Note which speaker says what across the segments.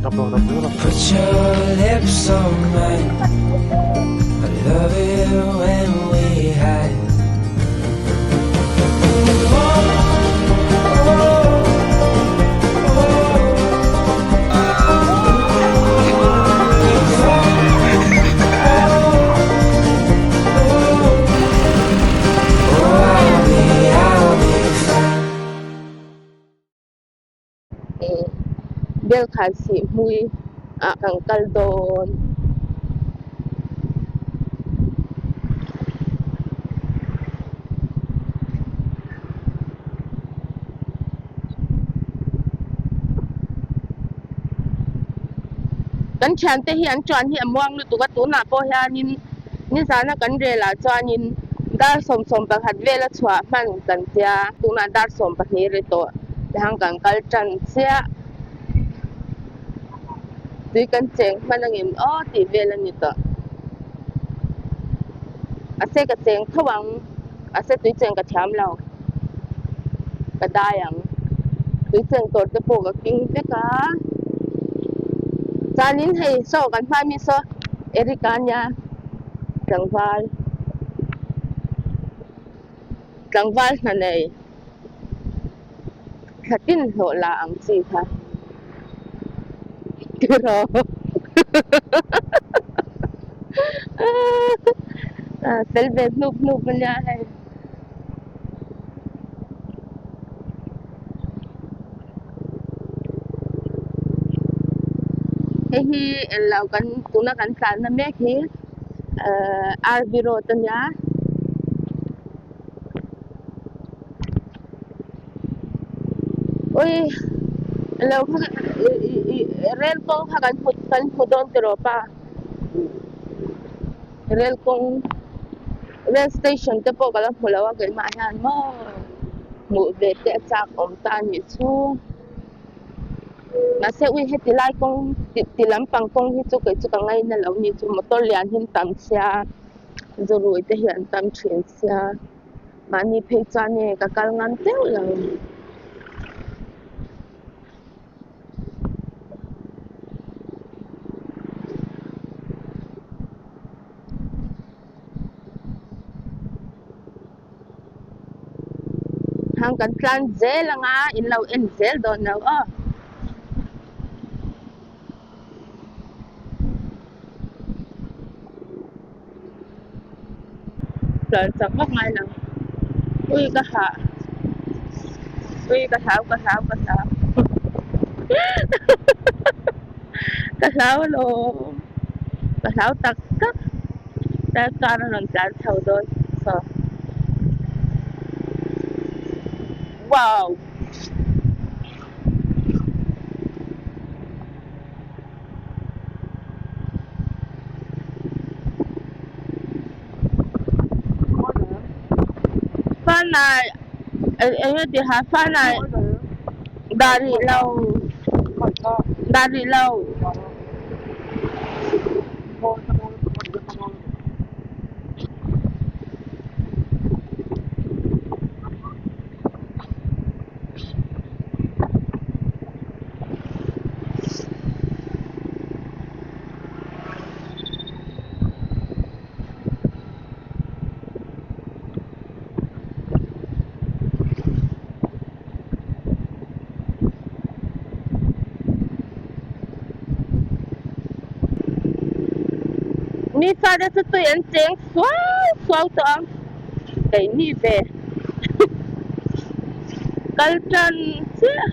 Speaker 1: Put your lips on mine. I love it when we hide.
Speaker 2: Belkhai sih hmui ah kan kal dawn. Kan thiante hi an chuan hi a muang lutuk a tunah pawh hianin nizana kan rel ah chuanin dar 11 vela chhuah hman kan tia tunah dar 12 ri tawh tiang kan kal tan chiah tui kan cheng hman angin aw tih vel a ni tawh a se ka cheng tho ang a se tui cheng ka thiam lo ka dai ang tui cheng tur te pawh ka keng vek a chuanin hei saw kan hma mi saw Eric-a ania tlangval tlangval hna nei thla tin hlawh la ang chi kha tiraw fel ve hnup hnup ania hei. Hei hi englo kan tuna kan tlanna mek hi ahh RV road ania ui englo kha ih ih rel kawng kha kan hmu kan hmu dawn tiraw pa rel kawng rel station te pawh ka la hmu lo a keimah hian maw hmuh ve te a chak awm ta a nih chu mahse ui heti lai kawng ti lampang kawng hi chu kei chu ka ngaina lo ni chu motor lian hi an tam sia zurui te hi an tam thin sia mahni phei chuan nge ka kal ngam teuh lo. Hang kan tlan zel anga in lo en zel dawn lo aw. Tlan chak vak ngai lo ui ka hah ui ka hlau ka hlau ka hlau ka hlau alawm ka hlau tak tak tlai kar a rawn tlan chho dawn saw wow. Fanai eng enge tiha fanai dah rih lo dah rih lo. Mi fate chu tui an cheng suau suau tawh a keini ve kal tan chiah.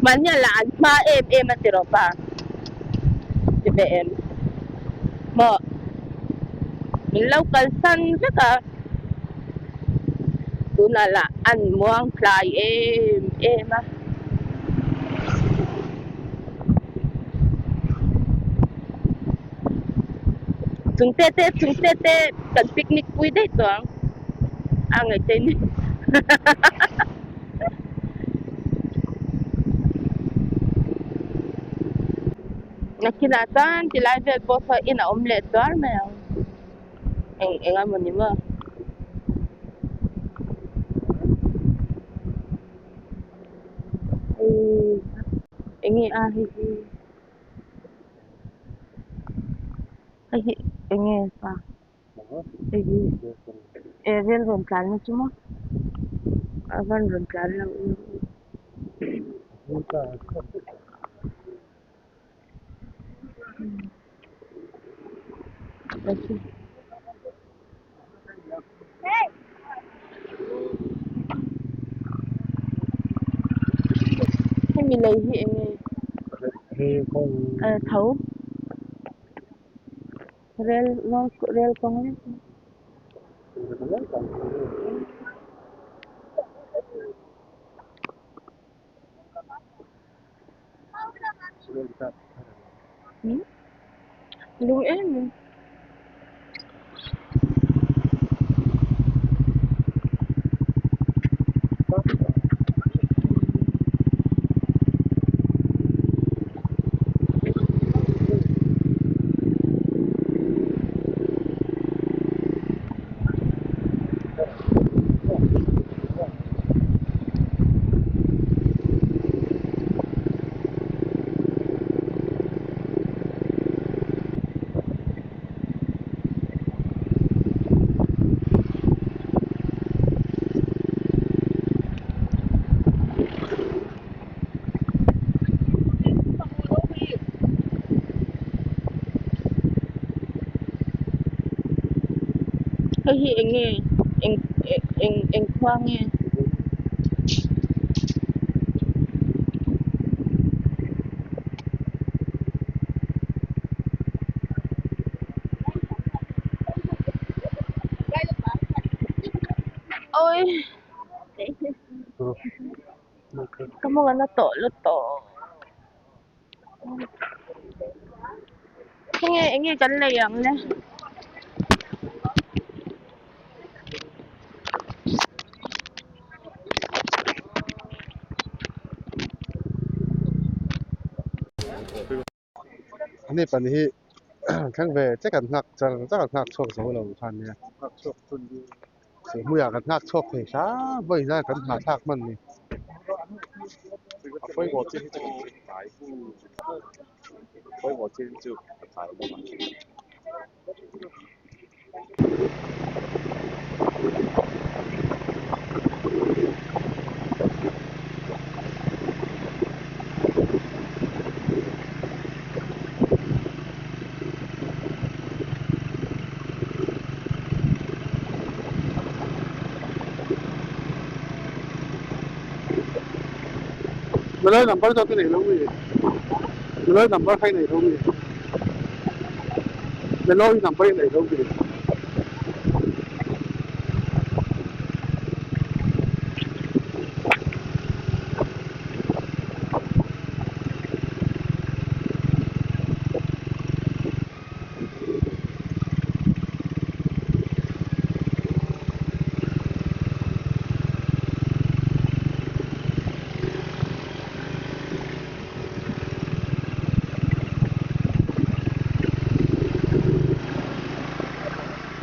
Speaker 2: Mahni a lah an hma em em a ti rawh pa ti ve em maw min lo kalsan vek a tunah lah an muang tlai em em a. Chung te te chung te te kan picnic pui daih tawh ang a ngaihtuah in Nakinah chuan tilai vel pawh saw in a awm leh tuar mai ang eng eng emaw ni maw. Hei eng nge a hei hi hei hi eng nge pa hei hi e rel rawn tlan na chu maw a van rawn tlan lo Hemi lei hi eng nge? Tho rel rel kawng lek Lung em em. Hei hi eng nge eng eng eng khua nge? Ôi ka mawng an a tawh lutuk enge enge kan lei ang le.
Speaker 3: Ani pahnih hi thleng ve che kan nghak char char a nghak chhuak zo lo kha ania hmuiah kan nghak chhuak thei hram vawi zan kan nghahthlak hman ni. Melawi number zawk i nei lo mi? Melawi number kha i nei lo mi? Melawi number i nei lo mi?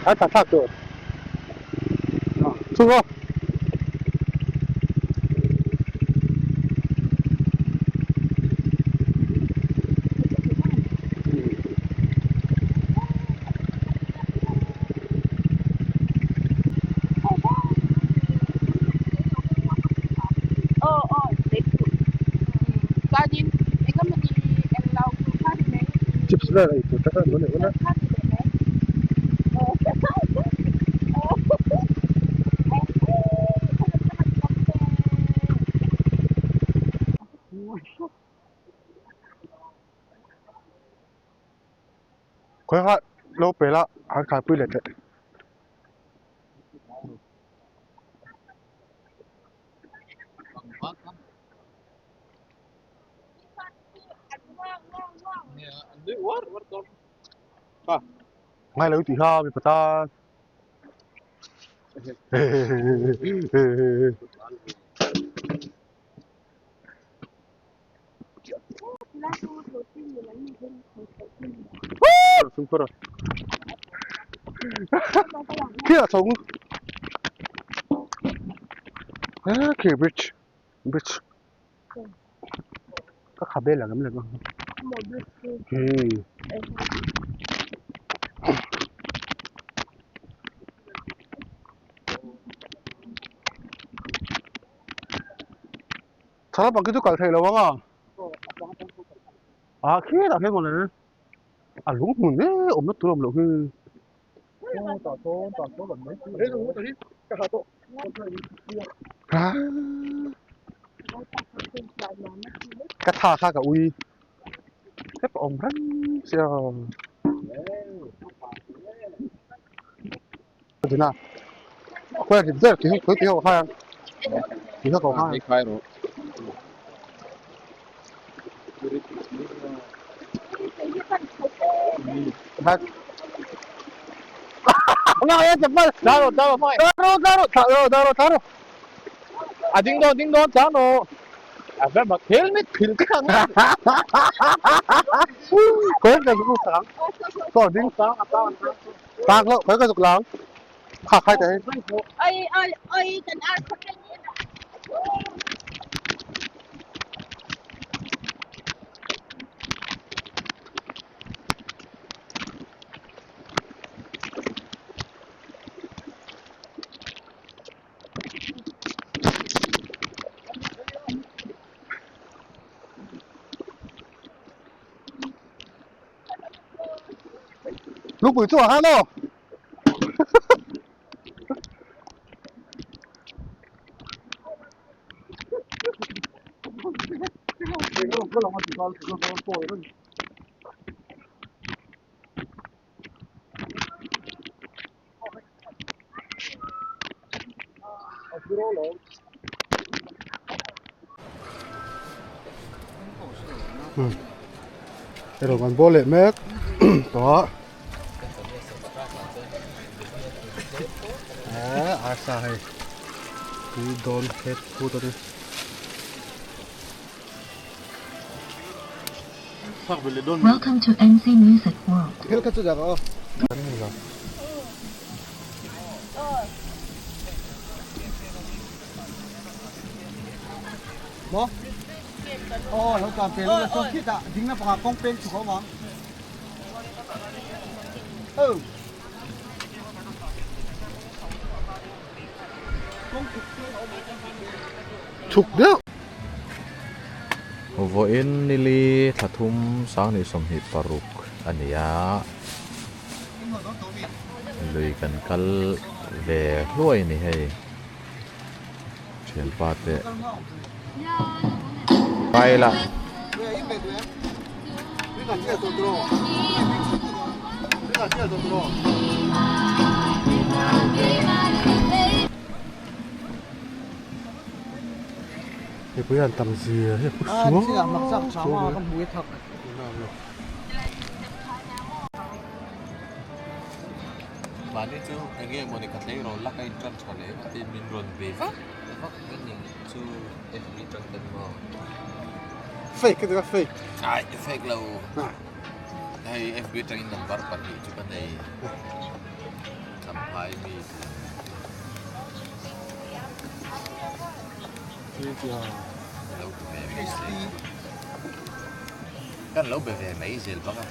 Speaker 3: A tha thlak tur chu aw. Chips vel ei tur te kha an lo neih hun a. Khawi kha lo pe la han khaipui leh teh. Ngai lo tih kha mipa tan. Khi a chho khi bridge bridge ka kha bel ang em lem ang hmm Thla bang khi chu kal theih lo ang a ah khitah khian mawle a lung hmun e awmna tur a awm loh hi. Ka tha kha ka ui hrep a awm reng sia Tang lo khoi ka zuk lang kha khai te
Speaker 2: Oi oi oi kan ar khot le ni
Speaker 3: Lungpui chu a han aw. Hei kan bawl leh mek tawh a eh arsa hei tui dawn het phut a ni.
Speaker 4: Welcome to NC Music World.
Speaker 5: Maw? Aw lo tlan pe lo la chuan khitah ding lampangah kawng peng chhuk a awm ang. Oh.
Speaker 3: Chhuk deuh.
Speaker 6: Vawiin nili thla thum sanghnih 26 a ni a, lui kan kal ve hluai a ni hei. Thianpa te Kaila.
Speaker 3: Mipui an tam zia hi a pu suau suau mai.
Speaker 6: Mahni chu enge mawni ka tleirawl lak a intan tha leh a tin min rawn be vak vak mai ning chu FB tang ten maw.
Speaker 3: Fake ka ti a fake.
Speaker 6: Ai fake lo. Hei FB tangin number pahnih chu ka nei. Champhai mi ti. Lo be ve mai zel. Kan lo be ve mai zel bawk a.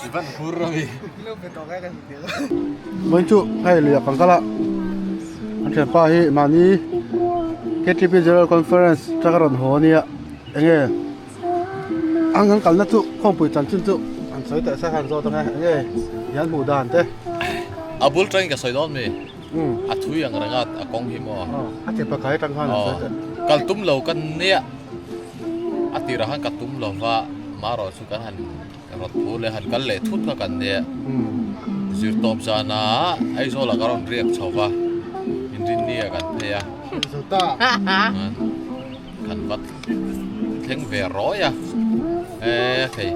Speaker 6: I van hur a mi.
Speaker 3: Vawiin chu hei lui ah kan kal a, an thianpa hi mahni KTP General Conference atanga rawn haw a nia enge ang an kalna chu khawmpui chanchin chu an sawi teh se khan zawt ang e enge i an hmuh dan te.
Speaker 6: A bul tangin ka sawi dawn mi. A thui ang reng a a kawng hi maw?
Speaker 3: A ti pakai atang khan a sawi teh.
Speaker 6: Kal tum lo ka nia a tirah khan ka tum lo va marawh chu kan han rawn thu leh han kal leh thut kha kan nia. Zirtawp zana Aizawl ah ka rawn riak chho va Inrinni ah kan phei a. Kan va thleng ve rawi a e thei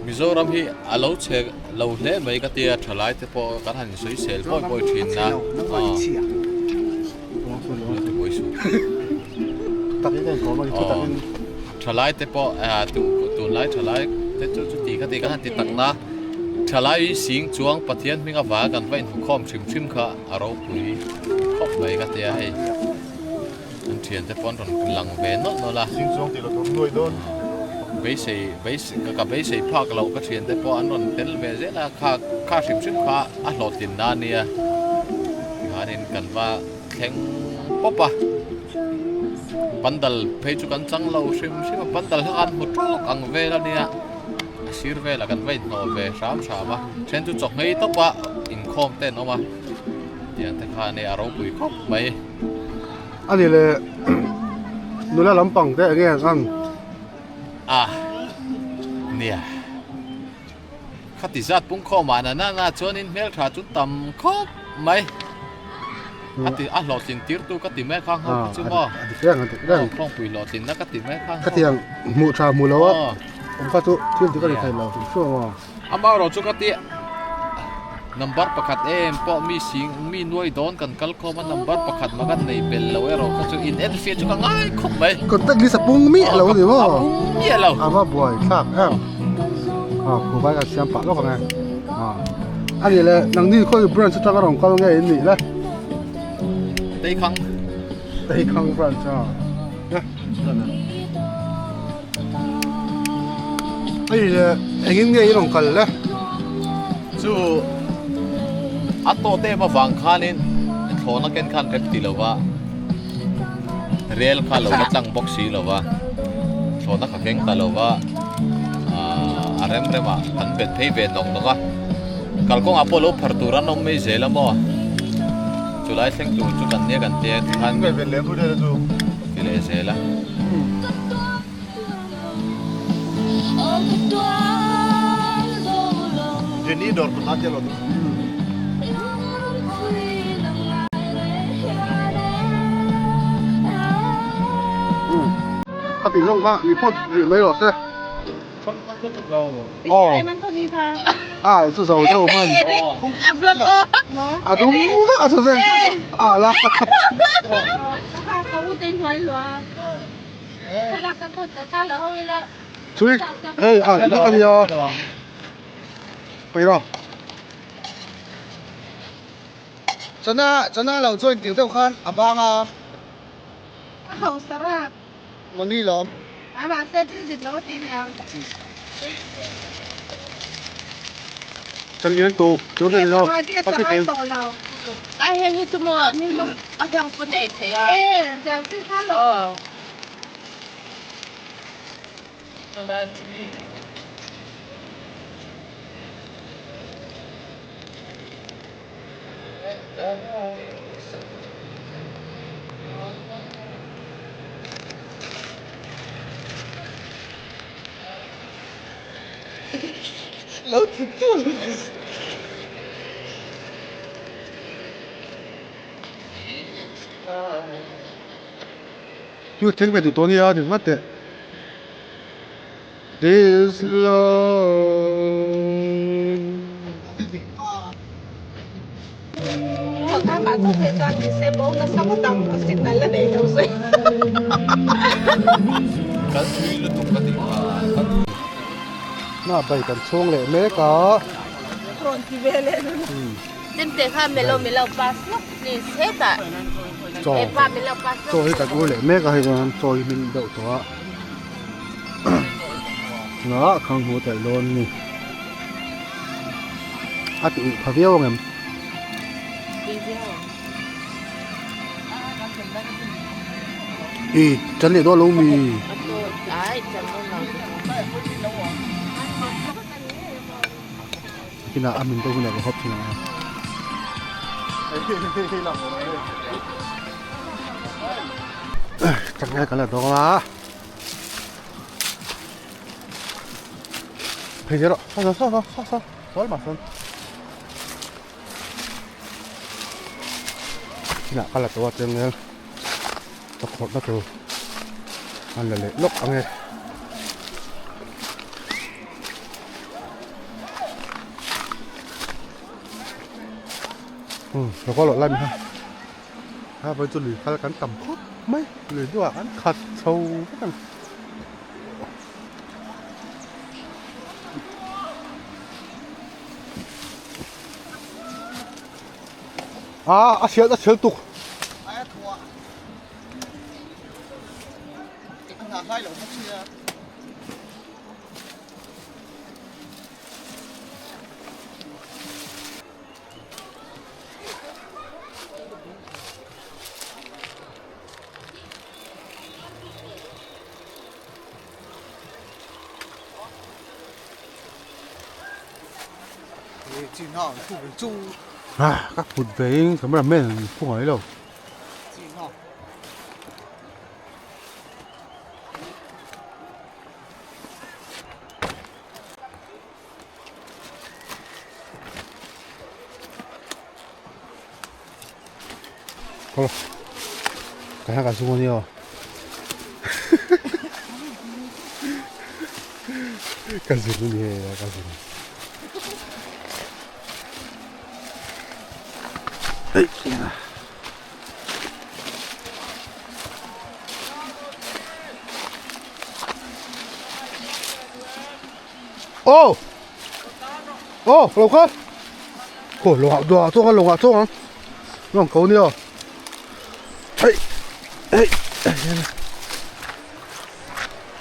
Speaker 6: Mizoram hi a lo chhe. lo hle mai ka tia thalai te pawh kan han sawisel pawi pawi thin a. Thalai te pawh tunlai thalai te chu chuti kha ti kan han ti tak na thalai sing chuang Pathian hming avanga kan va inhmukhawm hrim hrim kha a ropui khawp mai ka tia hei. An thiante pawh an rawn lang ve nawlh nawlh a.
Speaker 3: Zing chuang tih lo tur nuai dawn.
Speaker 6: Beisei beisei ka beisei phak loh ka thiante pawh an rawn tel ve zel a kha kha hrim hrim kha a hlawhtlin na ania tikhanin kan va thleng pawp a pandal phei chu kan chang lo hrim hrim a pandal kha kan hmu tawk ang vel ania a sir velah kan va inhnawh ve hram hram a then chu chaw nghei tawp a inkhawm te an awm a tiang te khan a ropui khawp mai.
Speaker 3: Ani le nula lampang te enge an ang?
Speaker 6: A nia khati zat pung khawm ah na na chuanin hmeltha chu tam khawp mai a ti a hlawhtlin tir tu ka ti mai khang ho kha chu maw
Speaker 3: a dik reng a dik reng
Speaker 6: khawngpui hlawhtlin na ka ti mai khang ho
Speaker 3: khatiang hmuh tha hmuh lo a awm kha chu thil dik a ni thei lo hrim hrim a.
Speaker 6: Amaherawh chu ka ti number pakhat em pawh mi sing mi nuai dawn kan kal khawm a number pakhat mah kan nei bel lo erawh kha chu in en fiah chu ka ngai khawp mai.
Speaker 3: Contact list a pung miah lo a ni maw?
Speaker 6: A pung miah lo.
Speaker 3: A va buai thlak em. A khu vai kan siam pah lawk ang e. A a nih leh nangni khawi branch atanga rawn kal nge in nih le?
Speaker 6: Teikhang.
Speaker 3: Teikhang branch a. Hei leh engin nge i rawn kal le?
Speaker 6: Chu a tawt em avang khanin thlawhna ken khan rem ti lova rel kha lo la tlang bawk si lova thlawhna kha keng ta lova a rem remah kan bet phei ve nawk nawk a kalkawngah pawh lo phar tur an awm mai zel a maw chulai thleng tur chu kan nia kan tia tikhan ti leh zel a.
Speaker 5: Jenny dawr kawt ah tia lo tu.
Speaker 3: Ka tih zawng kha ni phawt rih mai rawh se. Aw. A chu zo deuh hman. A dum vek a chu zeng. A la. Chui hei a dah a nia paih rawh.
Speaker 5: Chana chana lo join tir deuh khan a bang a. Mawni lawm.
Speaker 3: Chan in tu chu ni lo.
Speaker 2: Ai heng hi chu maw a hiang pawn ei theih a. Aw.
Speaker 5: Lo ti tu.
Speaker 3: Chu thleng ve duh tawh nia ni vat teh. This love.
Speaker 6: Kan thui lutuk ka tih kha.
Speaker 3: Na bai kan chhung leh mek a.
Speaker 2: Rawn ti ve leh. Chemte kha melo melo pass lawk please hetah
Speaker 3: Chaw
Speaker 2: hepa melo pass lawk
Speaker 3: chaw hi kan ur leh mek a hei chuan chaw hi hmin deuh tawh a nga khang hmu tel dawn a ni a ti uh pha viau ang em i chan leh dawn lo mi. Kinah a min deuh hunah ka hawp thin ang a. Chakngai kan la dawng a. Phei zel rawh. Saw saw saw saw saw saw lamah sawn. Kinah ka la tawh a chengel chawkhawrhna tur an la leh lawk ang e. Umm lo kal loh lai mi kha a vawi chu lui kal kan tam khawp mai lui duah kan khat chho vek a ni. Ah a hriat a hriat tuk. Ka kut ve in camera man an phu ngai lo. Kawlh ka hla kan sung ania aw ka zir ni he ka zir ei Ô! Ô, lo kha. Cô lo ngah doa chuang lo ngah chuang ang. Lo ko ni aw. Hey. Hey.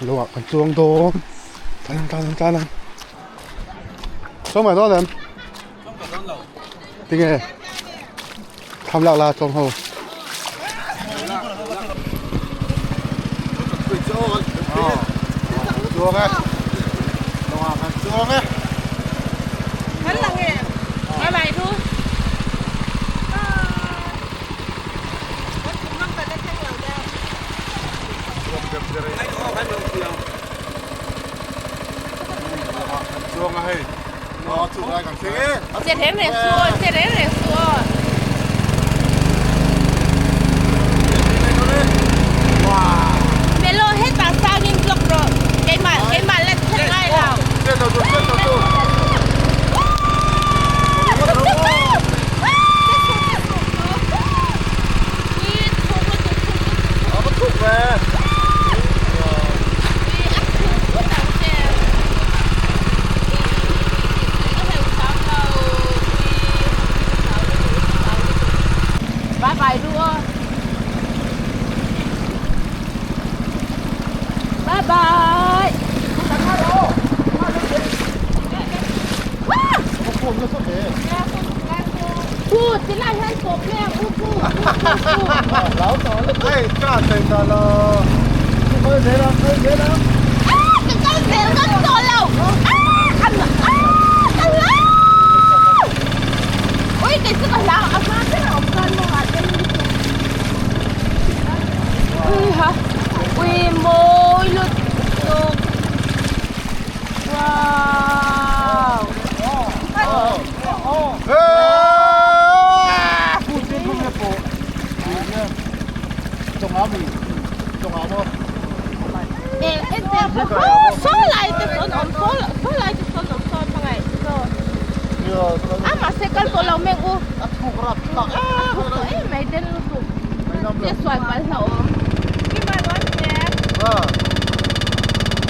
Speaker 3: Lo ngah kan chuang dawn. Tlan tlan tlan ang. Chuang mai dawn em?
Speaker 6: Chuang ka dawn lo.
Speaker 3: Tinge. Tham lak la chuang ho. Chuang e. Lawngah kan chuang e.
Speaker 2: Kan lang e. Bye bye thu.
Speaker 3: Chuang a hei. Nó chụp lại kan thleng e.
Speaker 2: Che reng reng su aw, che reng reng su aw. Melo hetah sangin block rawh keimah keimah let thlen ngai lo. Bye bye ru aw. Bye bye. Pu, tilai hian tawp mai ang u pu.
Speaker 3: Ai, cha thei ta lo. Kal zel ang, kal zel ang.
Speaker 2: Ah, ka kal zel ngam tawh lo. Ah, an ah, ka hlau. Ui, kei chu ka hlau. A hma ber a awm chuan maw ah ten lutuk. Ui ha, ui mawi lutuk. Wow. Saw lai te sawn awm saw saw lai te sawn awm saw hmangaih saw a mahse kal tawh lo mek u a thuk tawh em mai den lutuk che sual palh hlauhawm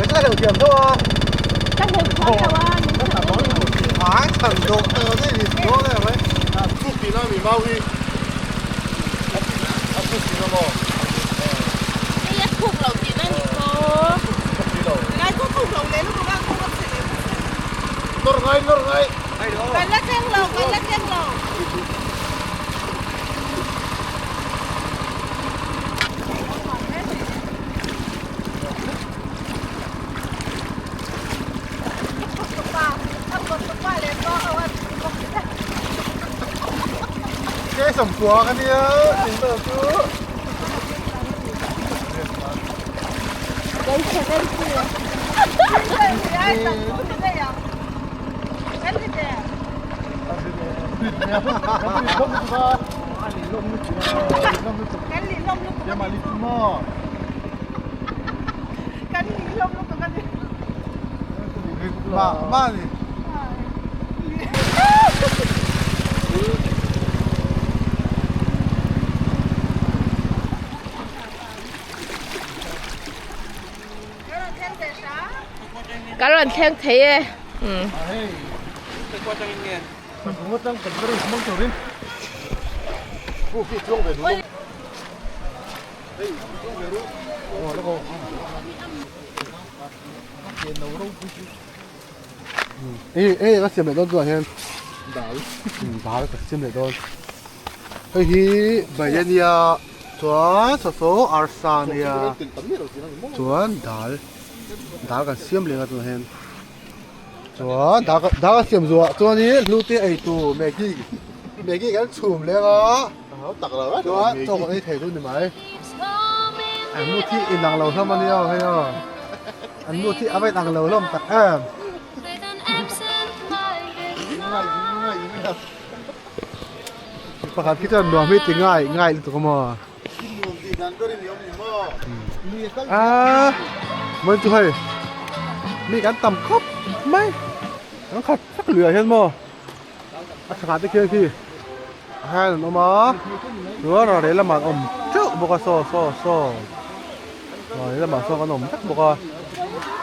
Speaker 2: ka hleuh thiam lo a min chhan Hei a thuk lo tihna ni khaw. Kan la thleng lo, kan la thleng lo.
Speaker 3: Ke sawmkua ka nia englo chu.
Speaker 2: Kan rawn thleng thei e.
Speaker 3: Ei ei ka siam leh dawn tunah hian dal dal ka siam leh dawn hei hi bai ania chuan saw saw arsa ania chuan dal dal kan siam leh a tunah hian chuan dal dal ka siam zuah chuanin hlute ei tur maggi maggi kan chhum leng a chuan chaw kan ei thei chu ni mai an nu hi inang lo hlawm ania hei a. An nu khi a va inang lo hlawm tak em. Pakhat khi chuan nuam hi ti ngai ngai lutuk a maw. A mawi chu hei mi kan tam khawp mai kan khat vek luiah hian maw a chhakah te khian khi hian an awm a chuan ral lehlamah an awm teuh bawk a saw saw saw. He lamah sawn kan awm vek bawk a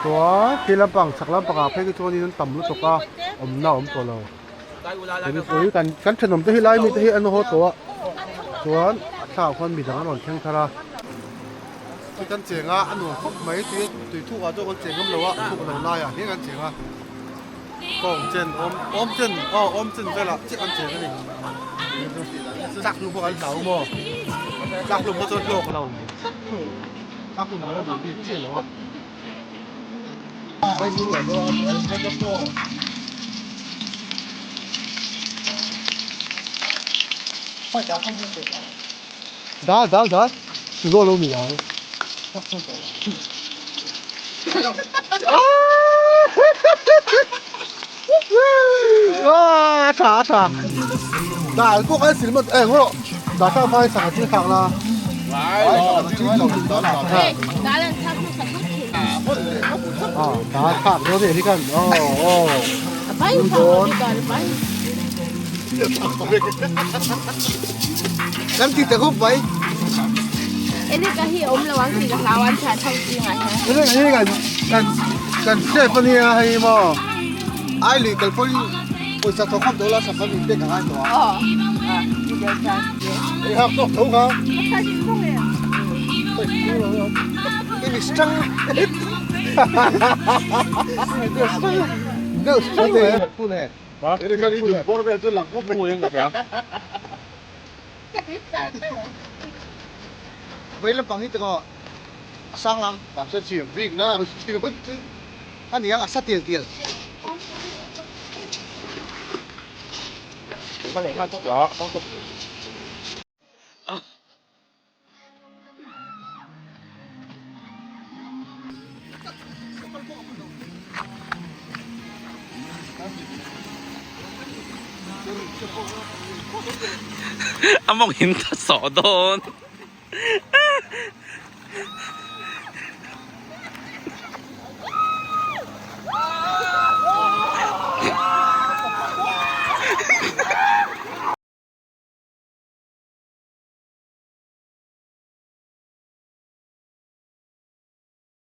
Speaker 3: chuan khi lampang chhak lampangah phei khi chuanin an tam lutuk a awmna a awm tawh lo kan kan thenawm te hi lai mite hi an haw tawh a chuan a thlakah khuan midang an rawn thleng thar a kan cheng a a nuam khawp mai tui tui thuk ah chuan kan cheng ngam lo a thuk lo laiah hian kan cheng a kawng chen awm awm chen aw awm chen velah chiah kan cheng a ni chak hlum pawh kan hlau maw chak hlum pawh chuan hlawk lo. Dal dal dal zo lo mi ang a tha a tha dal pawh kan sil mat eng rawh dah hrang fai sangha thil thlak la dah thlak dawn e hi khan aw aw dawn
Speaker 5: Kan ti ta khawp mai.
Speaker 2: Erika hi awm lo ang tih ka hlau an chhah tho zingah hian.
Speaker 3: Erika hi kan kan kan chef ania hei maw.
Speaker 5: Ai lui kal pawhin pawisa thaw khawp dawn la sapa min pek a ngai tawh a.
Speaker 2: Aw.
Speaker 3: Ei hak tawk tho kha.
Speaker 5: Ini strang.
Speaker 3: Deuh strang le.
Speaker 5: Vei lampang hi tengah a sang lang. A ni ang a sa tial tial.
Speaker 7: A mawng in ta sawh dawn.